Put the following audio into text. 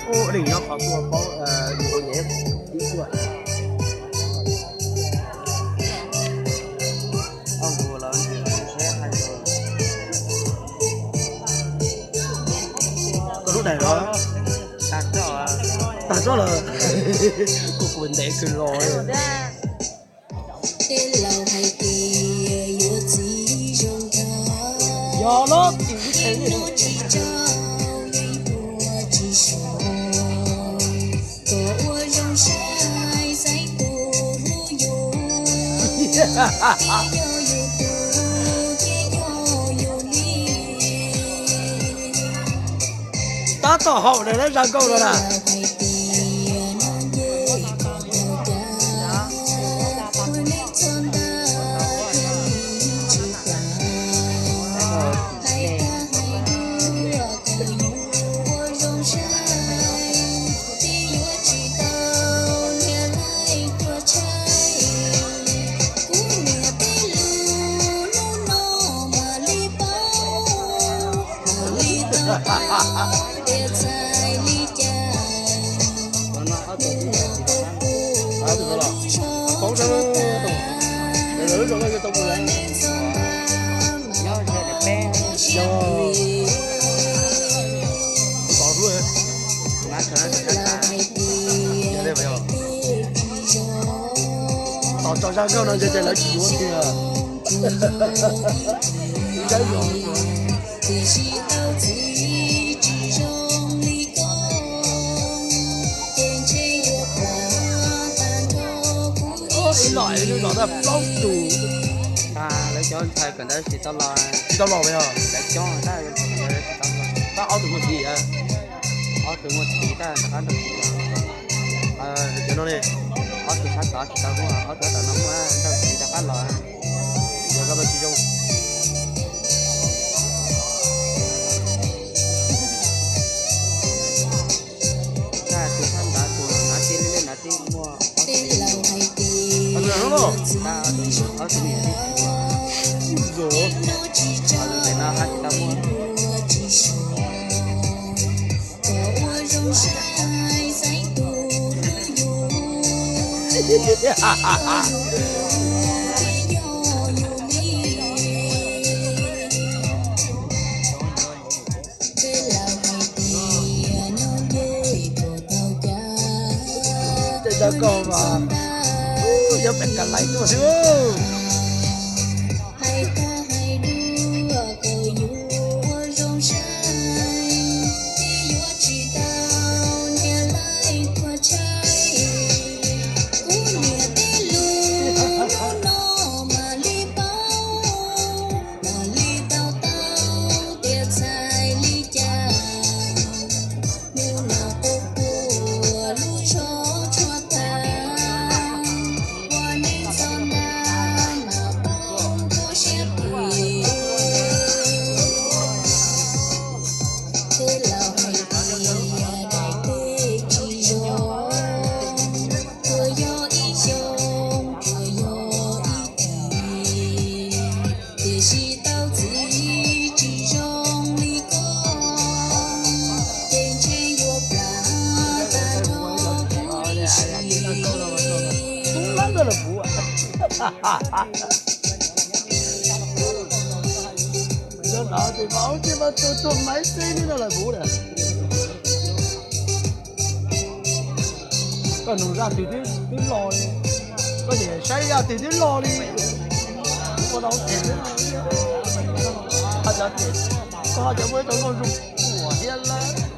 Ub, dej nyob qhov tuaj paub ua nyab ib tuaj. Koj lub daim los tag tso lawm. Kuv kuv ntev kawg los. Tej laus hais tias yuav txiv zoo nkauj, yog los tsis tau tsis so, kom ua zoo saib xeeb tus hlub yus, yog yus tus ces yog yus li. Tab tom haum na, zaj nkauj no na. Tos tso zaj nkauj no ntshe lawv tsis yuav tiag. Tiam sis tau txiv tsis zoo li koj, ces ntshe yuav plam tag nrho kuv ib los ib los tag plaub tus. Lawv cov ntxhais kawm ntawv tsis tau los. Tsis tau los yog lawv cov tab tsis tau los. Tab ob tug muaj txiv, ob tug muaj txiv tab rov qab nrauj txiv los. Cov no ne, ob tug sab tod tsis tau muaj, ob tug sab tod no muaj nrauj txiv rov qab los. Yog koj tsis zoo. Tab tus sab ntawd tus nav tij lej lej nav tij muaj ob tug, tab ob tug niam tij tsis muaj. Tus ntawm no haj tsis tau muaj. Tej zaj nkauj mas yog pem ka lais tuaj xwb. Tiam sis tau txiv tsis zoo li koj, ces ntshe yuav plam tag nrho kuv ib sim. Tus no ces mas ua ntej mas tus tuag maiv xwb no lawm kuv lawm. Koj nug zaj twg twb los li, koj niam saib zaj twg twb los li. Ua tau tias, koj cov muaj ib tau nkauj zoo kuam thiab lawm.